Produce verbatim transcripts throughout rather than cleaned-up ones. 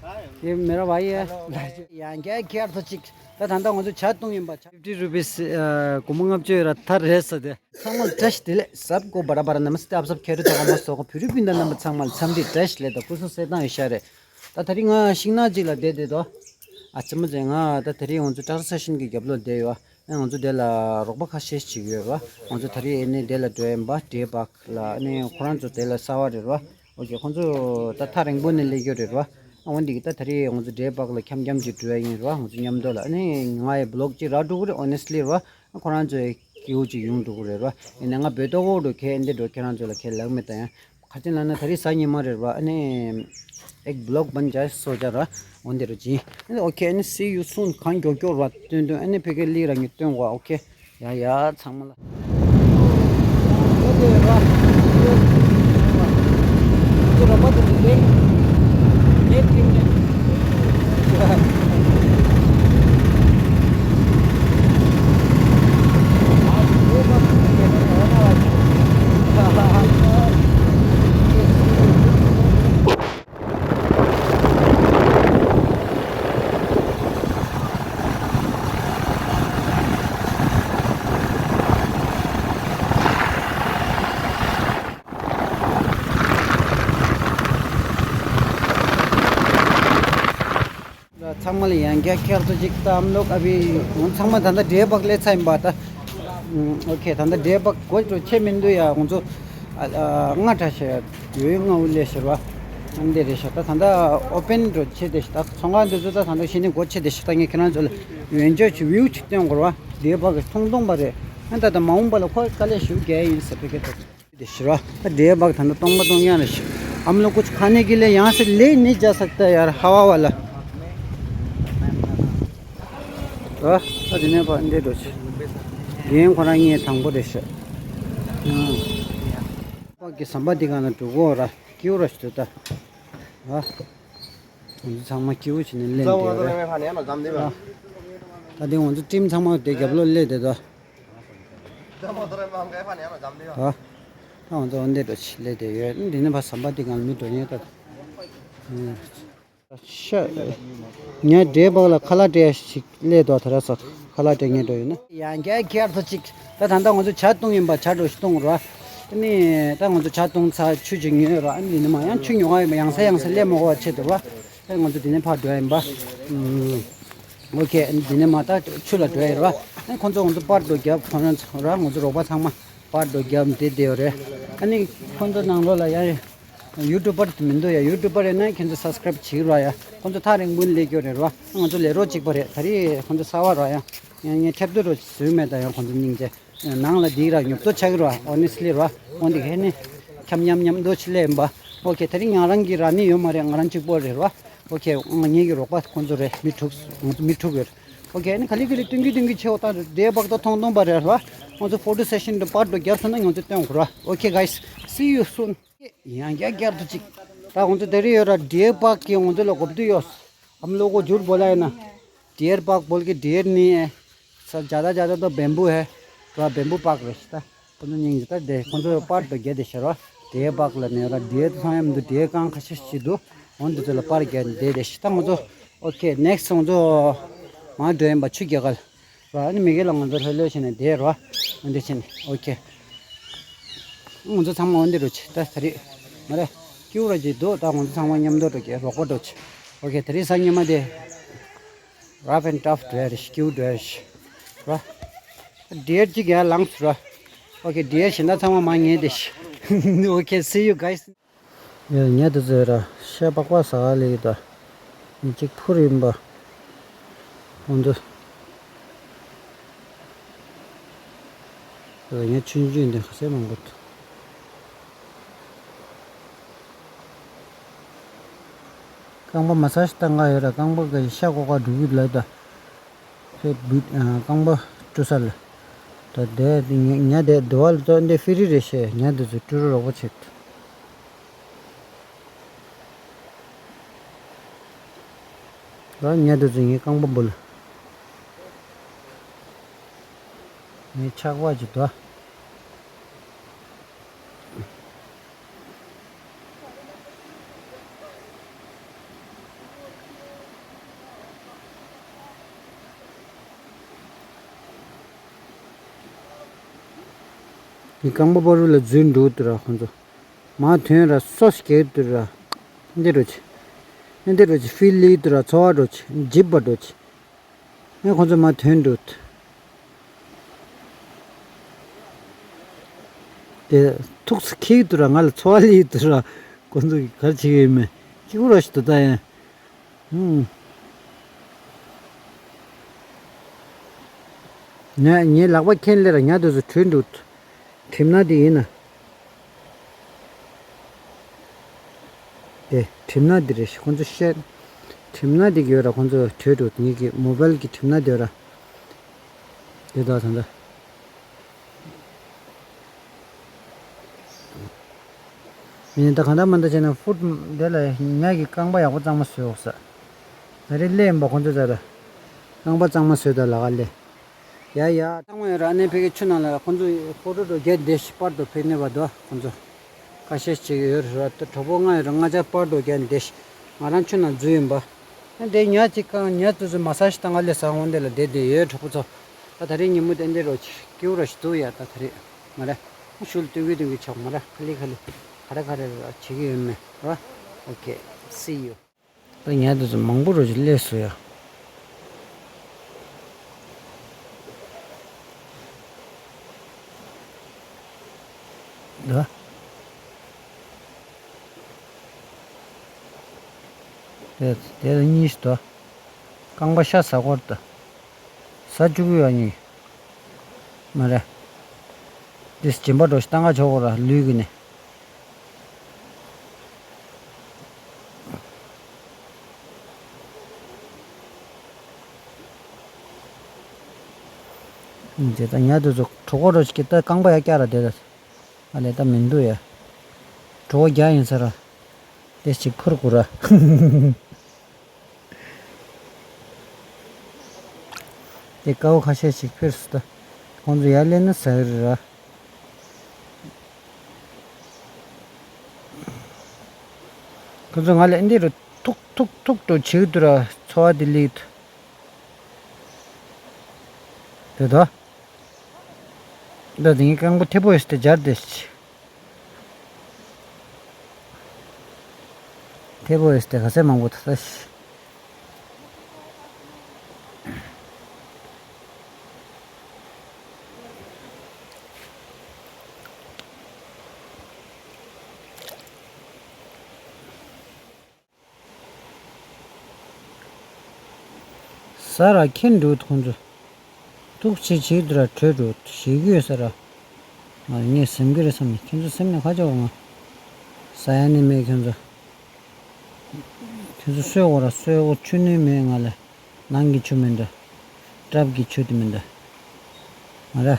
ये मेरा भाई है। ཡང་བསྐྱར་ཁྱེད་ཚོ་གཅིག་ད་ད་ལྟ་ང་ཚོ་ཇ་བཏུང་ཡིན་པ། ཇ་fifty rupees ཨ། སྒོར་མོ་ལྔ་བཅུ་ཡོད་ར། ཐར་རེད་ས་དེ། ཚང་མ་ལ་བཀྲ་ཤིས་བདེ་ལེགས། सबको बड़ा बड़ा नमस्ते। आप सब खैरियत होगा, मस्त होगा। བོད་རིགས་སྤུན་ཟླ་རྣམ་པ་ཚང་མ་ལ་འཚམས་འདྲི་བཀྲ་ཤིས་བདེ་ལེགས་དང་སྐུ་གཟུགས་གསལ་ཐང་ཡོད་ཤག་རེད། ད་དེ་རིང་ང་ཤིང་ནགས་ཅིག་ལ་བསྡད་བསྡད་དོ། ཨ་ཙི་མོ་ཟེར། ང་ད་དེ་རིང་ང་ཚོ་ཊ་ཊ་སེ་ཤན་གྱི་རྒྱབ་ལོགས་བསྡད་ཡོད། ཨ་ང་ཚོ་དེ་ལ་རོགས་པ་ཁ་ཤས་ཅིག་ཡོད་ར། ང་ཚོ་ད་རེས་ཨ་ནི་དེ་ལ་འགྲོ་ཡིན་པ། ཌི་ཡར་པཱག་ལ། ཨ་ནི་ཁོ་རང་ཚོ་དེ་ལ་གསར་པ་རེད་ར། ཨོ་ཁེ། ཁོང་ཚོ་ད་ཐག་རིང་པོ་ནས་སླེབས་ཡོད་རེད་ར། ཨ་འོན་ཏེ་གི་ད་ད་རེས་ང་ཚོ་ཌི་ཡར་པཱག་ལ་འཁྱམ་འཁྱམ་ཅིག་འགྲོ་ཡ་ཡིན་ར། ང་ཚོ་མཉམ་དུ་ལ། ཨ་ནི་ང་ཡི་བི་ལོག་ཅིག་རག་འགྲོ་གི་རེད། ཨོ་ནེ་སི་ལི་ར། ཁོ་རང་ཚོའི་སྐྱིད་པོ་ཅིག་ཡོང་འགྲོ་གི་རེད་ར། ཡིན་ནའི་ང་བོད་ཐོག་འོག་འགྲོ་ཁེ་འདི་འགྲོ་ཁྱེད་རང་ཚོ་ལ་ཁེ་ལབ་མེད་ད་ཡང་། ག་རེ་ལབ་ན་ད་རེས་གཟའ་ཉི་མ་རེད་ར། ཨ་ནི་ཨེག་བི་ལོག་བན་ཇ་སོ་ཇ་ར། འོ་འདི་རུ་ཅི། ཨ་ནི་ཨོ་ཁེ། ཨ་ནི་see you soon། གང་མགྱོགས་མགྱོགས་ར་སྟོན་སྟོན། ཨ་ནི་ཕ་གིར་སླེབས་ར་ངས་སྟོན་གོ། ཨོ་ཁེ། ཡ་ཡ་ཚང་མ་ལ། འོ་དེ་ར། འདི་ར་པ་དེ་འདི་ལེགས། ངས་ཁྲིམས་ནས། ཚང་མ་ལ་ཡང་བསྐྱར་ཁྱེད་ཚོ་གཅིག་ད་ཨམ་ལོག་ཨ་བི། ང་ཚང་མ་ད་ལྟ་ཌི་ཡར་པཱག་སླེབས་ཚར་ཡིན་པ་ད། ཨོ་ཁེ། ད་ལྟ་ཌི་ཡར་པཱག་སྒོ་འགྲོ་ཆེ་མི་འདུག་ཡ། ང་ཚོ་ཨ་ཨ་སྔ་དྲགས་ཤག་ཡ། ཡོད་སྔ་བོ་སླེབས་ཤག་ར། ཨ་འདི་རེད་ཤག་ད་ད་ལྟ་ཨོ་པན་འགྲོ་ཆེ་བསྡད་ཤག་ད་ཚོང་ཁང་འདི་ཚོ་ད་ད་ལྟ་གཞི་ནས་སྒོ་ཕྱེ་བསྡད་ཤག་ད་ངས་ཁྱེད་རང་ཚོ་ལ་ཡོན་ཆབ་ཀྱི་བིའུ་ཅིག་སྟོན་དགོས་ར། ཌི་ཡར་པཱག་གི་ཐུང་ཐུང་པ་རེད། ཨ་ད་ད་མ་འོངས་པ་ལ་ཁོ་དཀའ་ལས་ཞེ་པོ་རྒྱག་ཡིན་ཟེར་བོད་སྐད་ཐོག་དེ་ཤི་ར། ད་ཌི་ཡར་པཱག་ད་ནི་སྟོང་པ་སྟོང་རྐྱང་རེད་ཤག हम लोग कुछ खाने के लिए यहाँ से ले नहीं जा सकता यार, हवा वाला। ཨ་ད་དེ་ནས་ཕར་འདི་འགྲོ་ཆེ། རྒན་ཁོ་རང་ངའི་དང་པོ་རེད་ཤག་པཱག་གི་ཟམ་པ་འདི་ག་ན་འགྲོ་གོ་ར། སྐྱིད་པོ་ར་ཞིག་འདུག་ད། ཨ་ང་ཚོ་ཚང་མ་སྐྱིད་པོ་བྱས་ནས་ལེན་བསྡད་ཡོད་རེད། ཨ་ད་དེ་ང་ཚོ་ཊིམ་ཚང་མ་དེ་རྒྱབ་ལོགས་སླེབས་བསྡད་དོ། ཨ་ད་ང་ཚོ་འོ་འདི་འགྲོ་ཆེ་སླེབས་བསྡད་ཡོད། འདི་ནས་ཕར་ཟམ་པ་འདི་སྒང་ལ་མི་འགྲོ་ཉན་ད། ཤ། ངས་འདྲེ་བག་ལ་ཁ་ལག་སྤྲད་ཞིག་སླེབས་འདུག་ད་ར་ས་ཁ་ལག་སྤྲད་ངས་འགྲོ་ཡོད་ན། ཡང་བསྐྱར་ཁྱེད་ཚོ་གཅིག་ད་ད་ལྟ་ང་ཚོ་ཇ་བཏུང་ཡིན་པ། ཇ་འགྲོ་ཞིག་བཏུང་རོགས། ཨ་ནི་ད་ང་ཚོ་ཇ་བཏུང་ཚར་ཆུ་ཅིག་ཉོས་རོགས། ཨ་ནི་འདི་ནས་མ་ཡང་ཆུ་ཉོ་ག་ཡོད་མ། ཡང་ས་ཡང་ས་སླེབས་མ་དགོས་པ་ཆེད་དུ་རོགས། ཨ་ང་ཚོ་འདི་ནས་ཕར་འགྲོ་ཡིན་པ། ཨོ་ཁེ། ཨ་ནི་འདི་ནས་མ་ད་ཆུ་ལ་འགྲོ་ཡིན་རོགས། ཨ་ནི་ཁོང་ཚོ་ང་ཚོ་པར་འགྲོ་རྒྱབ་ཁོང་ཚོ་རོགས། ང་ཚོ་རོགས་པ་ཚང་མ་པར་འགྲོ་རྒྱབ་འདི་བསྡད་ཡོད་རེད། ཨ་ནི་ཁོང་ཚོ་ནང་ལོགས་ལ་ཡང་། ཡུ་ཊུབ་པར་དེ་མི་འདུག་ཡ། ཡུ་ཊུབ་པར་ཡིན་ན་ཁྱེད་ཚོ་སབ་སི་ཀ་རབ་བྱེད་ཀྱི་རོགས་ཡ། ཁོང་ཚོ་ཐག་རིང་པོ་ནས་སླེབས་ཀྱི་རེད་རོགས། ང་ཚོ་ལས་རོགས་གཅིག་པ་རེད། ད་རེས་ཁོང་ཚོ་གསར་པ་རོགས་ཡ། ཡང་ངས་ཐེབས་ཏུ་རོགས་བཟོས་མེད་ད་ཡང་ཁོང་ཚོ་སྙིང་རྗེ། ནང་ལ་འདི་ར་ཉོབ་ཏོ་ཆགས་ཀྱི་རོགས། ཨོ་ནེ་སི་ལི་རོགས། འོན་ཏེ་ཧེ་ནི་འཁྱམ་ཉམ་ཉམ་འདོ་ཆི་ལེ་ཡིན་པ། ཨོ་ཁེ། ད་རེས་ང་རང་གི་ར་ནི་ཡོད་མ་རེད། ང་རང་གཅིག་པོ་རེད་རོགས། ཨོ་ཁེ། ང་ངེད་ཀྱི་རོགས་པ་ཁོང་ཚོ་རེད། མི་དྲུག་ང་ཚོ་མི་དྲུག་ཡོད། ཨོ་ཁེ། ཨ་ནི་ག་ལེ་ག་ལེ་སྟོན་གི་སྟོན་གི་ཆེ་བ་ད་རེད། བག་ཏོ་ཐོང་ཐོང་པ་རེད་རོགས། ང་ཚོ་ཕོ་ཊོ་སེ་ཤན་དུ་པར་དུ་རྒྱབ་སོང་ན་ང་ཚོ་སྟོན་དགོས་རོགས། ཨོ་ཁེ་གྷའི་སི། See you soon. ཡང་བསྐྱར་བསྐྱར་དུ་གཅིག་ད་ང་ཚོ་དེ་རིང་ཡོད་ར། ཌི་ཡར་པཱག་གི་ང་ཚོ་ལ་དགོས་དུས་ཡོད། हम लोग को झूठ बोला है ना। डियर पार्क बोल के डियर नहीं है। सब ज़्यादा ज़्यादा तो बेम्बू है। तो bamboo park རེད་ཤག་ད་ཁོ་ཚོ་སྙིང་རྗེ། ད་དེ་ཁོ་ཚོ་པར་དུ་བརྒྱབ་བསྡད་ཤག་ར། ཌི་ཡར་པཱག་ལ་ནས་ར། ཌི་ཡར་ཚང་ཡམ་དུ་ཌི་ཡར་རྐང་ཁ་ཤས་ཤིག་འདུག་འོ་འདི་ཚོ་ལ་པར་བརྒྱབ་བསྡད་བསྡད་ཤག་ད་ང་ཚོ་ཨོ་ཁེ། ནེག་སི་ང་ཚོ་མར་འགྲོ་ཡིན་པ། ཆུ་རྒྱག་ག་ལ། ར། ཨ་ནི་མི་གེ་ལ་ང་ཚོ་ལྷོད་ལྷོད་བྱས་ནས་བསྡད་རོགས། འོན་ཏེ་བྱས་ནས་ཨོ་ཁེ། ང་ཚོ་ཚང་མ་འོན་ཏེ་འགྲོ་ཆེ། ད་ད་རེས་མ་རེད། སྐྱིད་པོ་ར་ཅིག་འདུག་ད་ང་ཚོ་ཚང་མ་མཉམ་དུ་འགྲོ་གི་རོགས་པ་འགྲོ་ཆེ། ཨོ་ཁེ། ད་རེས་གཟའ་ཉི་མ་དེ་རབ་ཨེན་ཌ་ཊབ་འགྲོ་ཡ་རེད། སྐྱིད་པོ་འགྲོ་ཡ་རེད་ར། ཌི་ཡར་གཅིག་ཡར་ལངས་སོང་ར། ཨོ་ཁེ། ཌི་ཡར་གཞན་དག་ཚང་མ་མར་ཉལ་བསྡད་ཤག་ཨོ་ཁེ། See you guys. ཡ། ཉ་དེ་ཚོ་ཡ་ར་ཤ་པག་པ་ཟ་ག་ལེ་ཡོད་ད། ཉ་གཅིག་འཕུར་ཡིན་པ། ཁོང་ཚོ། ཉ་ཆུང་ཆུང་འདི་ཁ་ཟས་མང་པོ་འདུག་རྐང་པ་མ་སཱ་ཇི་བཏང་ག་ཡོད་ར། རྐང་པ་གི་ཤ་ཀོ་ཀ་འགྲོ་གི་ལབ་ད། ཧེ་བུད། ཨ། རྐང་པ་བཀྲུ་ས་ལ། ད་དེ་ཉ་དེ་དུ་བ་ལ་ཏོ་འདི་ཧྥི་རི་རེད་ཤེ། ཉ་དེ་ཚོ་བཀྲུ་རུ་རོགས་པ་བྱེད། ད་ཉ་དེ་ཚོ་ངའི་རྐང་པ་འབུལ། ངའི་ཆག་པ་ཅིག་ད། ངའི་རྐང་པ་བར་རུ་ལ་འཛུལ་འགྲོ་འདུག་ར་ཁོང་ཚོ། མར་ཐོན་ར་སོ་སྐྱེལ་འདུག་ར། འདི་འགྲོ་ཆེ། འདི་འགྲོ་ཆེ་ཕི་ལི་འདུག་ར་ཚོ་བ་འགྲོ་ཆེ་འཇིབ་པ་འགྲོ་ཆེ། ཨེ་ཁོང་ཚོ་མར་ཐོན་འགྲོ། དེ་ཐུགས་སུ་ཁྱིག་འདུག་ར་ང་ལ་ཚོ་བ་ལི་འདུག་ར། ཁོང་ཚོ་གིས་ག་རེ་བྱེད་ཀྱི་ཡོད་མེད་སྐྱིད་པོ་ར་ཞིག་འདུག་ད་ཡང་། ཧུམ། ངས་ངའི་ལག་པ་ཁྱེར་སླེབས་ར་ཉལ་དུས་སུ་བྲོས་འགྲོ། གྲིབ་ནག་དེ་ཡིན་ན། དེ་གྲིབ་ནག་དེ་རེད་ཁོང་ཚོ་བཤད། གྲིབ་ནག་དེ་གི་ཡོད་ར་ཁོང་ཚོ་བྲོས་འགྲོ་ངེད་ཀྱི་མོ་བལ་གྱི་གྲིབ་ནག་དེ་ཡོད་ར། དེ་དག་ད་ལྟ། ཡིན་ད་གང་ལྟར་མ་ལྟར་བྱས་ན་ཧྥུད་དེ་ལ་ཉ་གི་རྐང་པ་ཡག་པོ་གཙང་མ་བཟོས་འོག་ས། ད་རེས་སླེབས་ཡིན་པ་ཁོང་ཚོ་ད་ར། རྐང་པ་གཙང་མ་བཟོས་ད་ལ་ག་སླེབས། ཡ་ཡ་གཙང་མ་ཡོད་ར་ཨ་ནེ་ཕ་གི་ཆུ་ནང་ལ་ཁོང་ཚོ་ཧོ་ཏོ་ཏོ་རྒྱ་བདེ་ཞིག་པར་དུ་ཕེབས་ནས་བ་དོ་ཁོང་ཚོ། ཁ་ཤས་ཅིག་ཡོད་ར་ད་གྲོགས་པོ་ལྔ་ཡོད་ར་ལྔ་ཆ་པར་དུ་རྒྱ་བདེ་ཞིག་ང་རང་ཆུ་ནང་འཛུལ་ཡིན་པ། ཨ་དེ་ཉ་ཅིག་གང་ཉ་དུ་ཚོ་མ་སཱ་ཞི་བཏང་ག་ལས་ས་འོང་དེ་ལ་བསྡད་བསྡད་ཡོད་གྲོགས་པོ་ཚོ། ད་ད་རེས་ཉིན་མོ་དེ་འདྲ་རོ་ཆེ་སྐྱིད་པོ་ར་ཞིག་འདུག་ཡ་ད་ད་རེས། མ་རེད། ཤུལ་སྟོན་གི་སྟོན་གི་ཆོག་མ་རེད་ཁ་ལི་ཁ་ལི། ག་རེ་ག་རེ་ར་བྱེད་ཀྱི་ཡོད་མེད་ར། Okay, see you. ད་ཉལ་དུས་སུ་མང་པོ་རོ་ཅིག་སླེབས་སོང་ཡ། འདུག་དེ་དེ་ལ་གཉིས་སུ་འདུག་རྐང་པ་ཤ་ཟ་སྐོར་དུ། ཟ་བཅུག་གི་ཡོད་ཉིན། མ་རེད། འདི་སྦྱིན་པ་འགྲོ་ཞིག་བཏང་ག་ཆོག་གོ་ར་ལུས་ཀྱི་ནི། འདི་ད་ཉལ་དུས་སུ་གྲོད་ཁོག་འགྲོ་ཞིག་གི་ད་རྐང་པ་ཡར་བཀྱག་ར་དེ་ད། ཨ་ལས་ད་མི་འདུག་ཡ། གྲོད་ཁོག་རྒྱག་ཡིན་ས་ར། དེ་ཞིག་འཕུར་དགོས་ར། དེ་དཀའ་བོ་ཁ་ཤས་ཤིག་ཕེབས་སུ་ད། ཁོང་ཚོ་ཡར་སླེབས་ན་ཟ་གི་རེད་ར། ཁོང་ཚོ་ང་ལ་འདི་རུ་ཐུག་ཐུག་ཐུག་ཏུ་བྱེད་དུ་ར་ཚོ་བ་དེ་ལིག་ཏུ། དེ་ད། འདི་དེ་ངའི་རྐང་པ་ཐེ་པོ་ཡོད་དེ་སྦྱར་དེ། ཐེ་པོ་ཡོད་དེ་ག་ཚད་མང་པོ་ད་ལྟ་ཤི། ས་ར་ཁྱེར་འགྲོ་ཁོང་ཚོ། ཐུག་ཆེ་ཆེ་དུ་ར་བྲོས་འགྲོ་ཞེད་ཀྱི་ཡོད་ས་ར། ང་ངས་སེམས་ཀྱི་རེད་བསམ་ནས་ཁྱེད་ཚོ་སེམས་ནས་ཁ་ཆོག་ང་། ཟ་ཡ་ནི་མེད་ཁྱེད་ཚོ། ཁྱེད་ཚོ་གསོད་དགོས་ར་གསོད་དགོས་ཆུ་ནི་མེད་ང་ལ། ནང་གི་ཆུ་མི་འདུག་དྲབ་ཀྱི་ཆུ་དེ་མི་འདུག་ང་ར།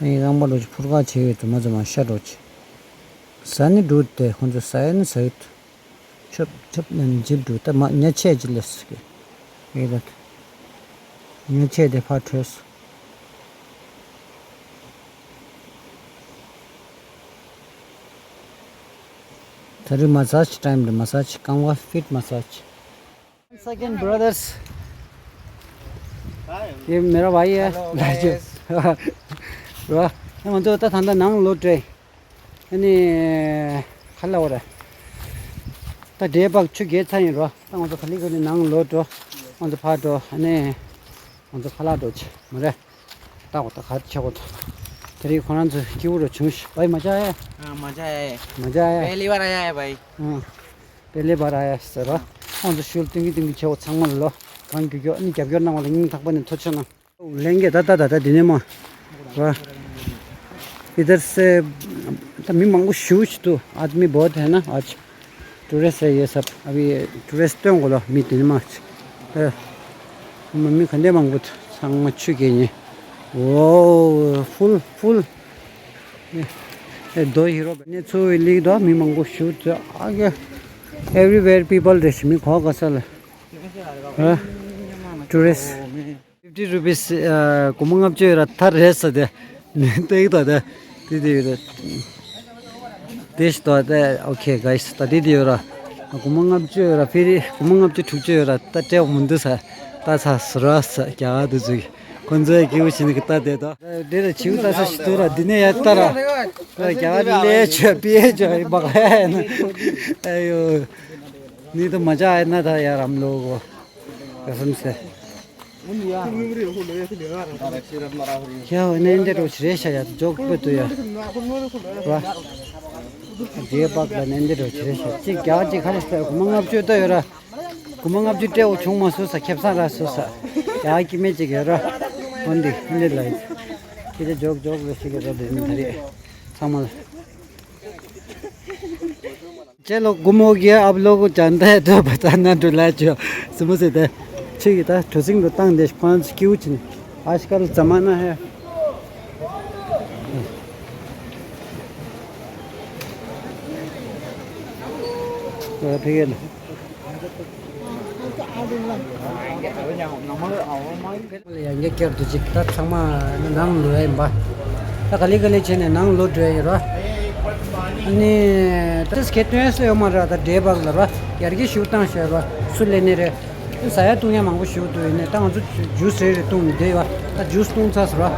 ངའི་རྐང་པ་འགྲོ་ཆེ་འཕུར་ཁ་ཆེ་ཡོད་དུ་མ་ཚོ་མ་ཤ་འགྲོ་ཆེ། ཟ་ནི་འགྲོ་དེ་ཁོང་ཚོ་ཟ་ཡ་ནི་ཟ་ཡོད་དུ། ཆོབ་ཆོབ་ནན་འཇིབ་འགྲོ་ད་མ་ཉ་ཆས་ཅི་ལས་སི་གི་ཡེ་ལ། ཉ་ཆས་དེ་ཕར་བྲོས་སོ། ད་རེས་massage time རེད། massage རྐང་པ་feet massage. Once again, brothers. ये मेरा भाई है राजू। Hello, guys. ང་ཚོ་ད་ད་ལྟ་ནང་ལོག་འགྲོ། ཨ་ནི། ག་ལ་བ་ར། ད་འདྲེ་པག་ཆུ་རྒྱས་ཚ་ཡིན་རོ། ད་ང་ཚོ་ག་ལི་ག་ལི་ནང་ལོག་འགྲོ། ང་ཚོ་ཕར་འགྲོ། ཨ་ནི། ང་ཚོ་ཁ་ལག་འགྲོ་ཆེ་མ་རེད། ལྟ་གོ་ད་ག་ཆེ་གོ་ད། དེ་རིང་ཁོ་རང་ཚོ་སྐྱིད་པོ་རུ་བྱུང་ཤི། भाई मजा आया? हाँ, मजा आया है। मजा आया? पहली बार आया है भाई। हाँ। पहली बार आया है सर। ཁོང་ཚོ་ཤུལ་ཏིང་གི་ཏིང་གི་ཆེ་བོ་ཚང་མ་ལོ། གང་རྒྱུ་རྒྱུ་ཨ་ནི་རྒྱབ་སྐྱོར་གནང་བ་ལ་སྙིང་ཐག་པ་ནས་ཐུགས་རྗེ་ཆེ་གནང་། ལེན་གྱི་ད་ད་ད་ད་འདི་ནས་མ། वाह। इधर से ད་མི་མང་པོ་ཞེ་པོ་ཅིག་འདུག आदमी बहुत है ना आज। टूरिस्ट है ये सब। अभी टूरिस्ट སྟོན་གོ་ལོ་མི་དེ་ནས་མ། ད་མི་ག་འདྲ་མང་པོ་འདུག་ཚང་མ་ཆུ་རྒྱས་ནས། ओ, फुल फुल। ए, दो हीरो ने छु लीक दो मी मंगो शूट आ गया। Everywhere people རེད་ཤི་མི་གོ་ག་ས་ལ། ཨ། ཊུ་རི་སི་ཊི། fifty rupees ཨ། སྒོར་མོ་ལྔ་བཅུ་ཡོད་ར་ཐར་རེད་ས་དེ། ནི་ཏེག་ཏོ་དེ། དེ་དེ་ཡོད་ར། དེ་ཞི་ཏོ་དེ། Okay guys ད་དེ་དེ་ཡོད་ར། སྒོར་མོ་ལྔ་བཅུ་ཡོད་ར་ཕི་རི་སྒོར་མོ་ལྔ་བཅུ་དྲུག་ཅུ་ཡོད་ར་ད་སྤྲད་མི་འདུག་ས། ད་ས་སུ་ར་ས་རྒྱ་གར་དུ་ཚུགས། ཁོ་ཚོའི་སྐྱིད་པོ་བྱེད་ནི་གི་ལྟ་དེ་དང་། འདི་ལ་བྱིའུ་ལྟ་ས་ཞིག་འདུག་ར། འདི་ནས་ཡར་ལྟ་ར། རྒྱ་གར་ལས་བྱོས་པིའི་བྱོས་ཡིན་པ་ག་ཡ་ན། ཨ་ཡོ། ནི་དུ་མ་ཅག་ཨེ་ན་ད་ཡ་རམ་ལོ་གོ། ག་སམ་སེ། ཡ་ཨེ་ན་འདི་རོ་ཆི་རེ་ཤ་ཡ་འཇོག་པོ་དུ་ཡ། ར། རྗེས་དཔག་ལ་ནན་འདི་རོ་ཆི་རེ་ཤ་གཅིག་རྒྱ་གཅིག་ཁ་རེ་ཤ་གོ་མ་ལྔ་བཅུ་ལྟ་ཡོད་ར། གོ་མ་ལྔ་བཅུ་སྤྲད་འོ་བྱུང་མ་སོང་ས་ཁེབས་ས་ར་སོང་ས། ཡ་ཀི་མེ་ཅིག་ཡོད་ར། འོན་ཏེ་འདི་ལ་ཡིན། ཁྱེད་ཅག་འཇོག་འཇོག་ལ་ཤི་གི་ར་འདི་ནི་ད་རེད། ཚང་མ་ལ། चलो घूम हो गया, आप लोग को जानता है तो बताना डुला जो समझ से थे। ठीक है, था ठुसिंग तो तंग देश पांच क्यों चीज आजकल जमाना है। फिर ཡང་བསྐྱར་དུ་ཅིག་ད་ཚང་མ་ནང་ལོག་ཡ་ཡིན་པ། ད་ག་ལེ་ག་ལེ་བྱས་ནས་ནང་ལོག་འགྲོ་ཡ་ཡིན་རོ། ཨ་ནི་ད་སྐད་སྟོན་ས་ཡོད་མ་རེད། ད་འདྲེ་བག་ལ་རོ། ཡར་རྒྱས་ཞུ་བཏང་ཤོད་རོ། སུ་ལེན་ནི་རེད། ཟ་ཡ་བཏུང་ཡ་མང་པོ་ཞུ་འདུག་ཡིན་ནས་ད་ང་ཚོ་ཇུས་རེ་རེ་བཏུང་བསྡད་ཡོད། ད་ཇུས་བཏུང་ཚར་སོང་རོ།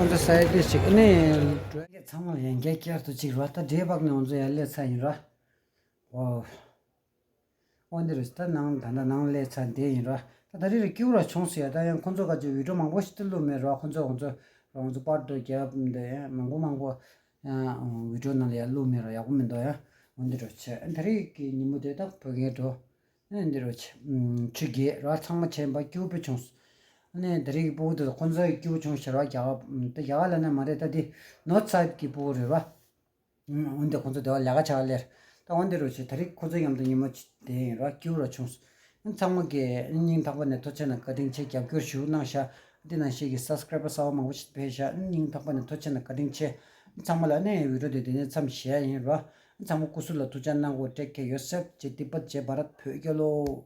ང་ཚོ་ཟ་ཡ་དེ་ཅིག་ཨ་ནི་འགྲོ་ཡ། ཚང་མ་ཡང་བསྐྱར་བསྐྱར་དུ་ཅིག་རོ། ད་འདྲེ་བག་ནས་ང་ཚོ་ཡར་སླེབས་ཚར་ཡིན་རོ། ཨོ། འོ་འདི་རུ་ད་ནང་ད་ལྟ་ནང་སླེབས་ཚར་བསྡད་ཡིན་ར། ད་ད་རེས་རེ་སྐྱིད་པོ་ར་བྱུང་སོང་ཡ། ད་ཡང་ཁོང་ཚོ་ག་ཅིག་བི་ཌིའོ་མང་པོ་ཞིག་ཏུ་བླུགས་མེད་ར། ཁོང་ཚོ་ཁོང་ཚོ་རང་ཚོ་པར་དུ་རྒྱབ་འདི་མང་པོ་མང་པོ་ཡང་བི་ཌིའོ་ནང་ལ་ཡ་བླུགས་མེད་ར། ཡག་པོ་མི་འདུག་ཡ། འོ་འདི་རུ་བྱས་ད་རེས་ཀྱི་ཉིན་མོ་དེ་ད་བོད་རྒན་འགྲོ། ཨ་འདི་རུ་བྱས་ཆུ་རྒྱས་ར། ཚང་མ་བྱས་པ་སྐྱིད་པོ་བྱུང་སོང་། ཨ་ནི་ད་རེས་ཀྱི་སྤུ་གུ་དེ་ཁོང་ཚོ་སྐྱིད་པོ་བྱུང་ཤག་ར། རྒྱ་གར་ད་རྒྱ་གར་ལ་ནས་མ་རེད། ད་འདི་ནོར་ཐ་སའིཌ་ཀྱི་སྤུ་གུ་རེད་ར། འོན་ཏེ་ཁོ་ཚོ་དེ་བ་ལས་ཀ་བྱ་བ་ལེར། ད་འོན་ཏེ་རུ་ཆེ་ད་རེས་ཁོ་ཚོ་མཉམ་དུ་ཉིན་མོ་དེ་ཡིན་ར། སྐྱིད་པོ་ར་བྱུང་སོང་། ཚང་མ་གིས་སྙིང་ཐག་པ་ནས་ཐུགས་རྗེ་ཆེ་གནང་། བཀའ་དྲིན་ཆེ། རྒྱབ་སྐྱོར་ཞུ་གནང་ཤག་འདི་ནང་བཞིན་གྱི་སབ་སི་ཀ་རའི་བར་གསར་པ་མང་པོ་ཞིག་ཕེབས་ཤག་སྙིང་ཐག་པ་ནས་ཐུགས་རྗེ་ཆེ་གནང་། བཀའ་དྲིན་ཆེ། ཚང་མ་ལ་ནས་བི་ཌིའོ་དེ་དེ་ནས་མཚམས་བཞག་ཡིན་ར། ཚང་མ་སྐུ་གཟུགས་ལ་ཐུགས་ཅག་གནང་དགོས། ཏེག་ཀེར་ཡོར་སེལཕ། ཇེ་ཏི་པད་ཇེ་བྷ་རད། བོད་རྒྱལ་ལོ།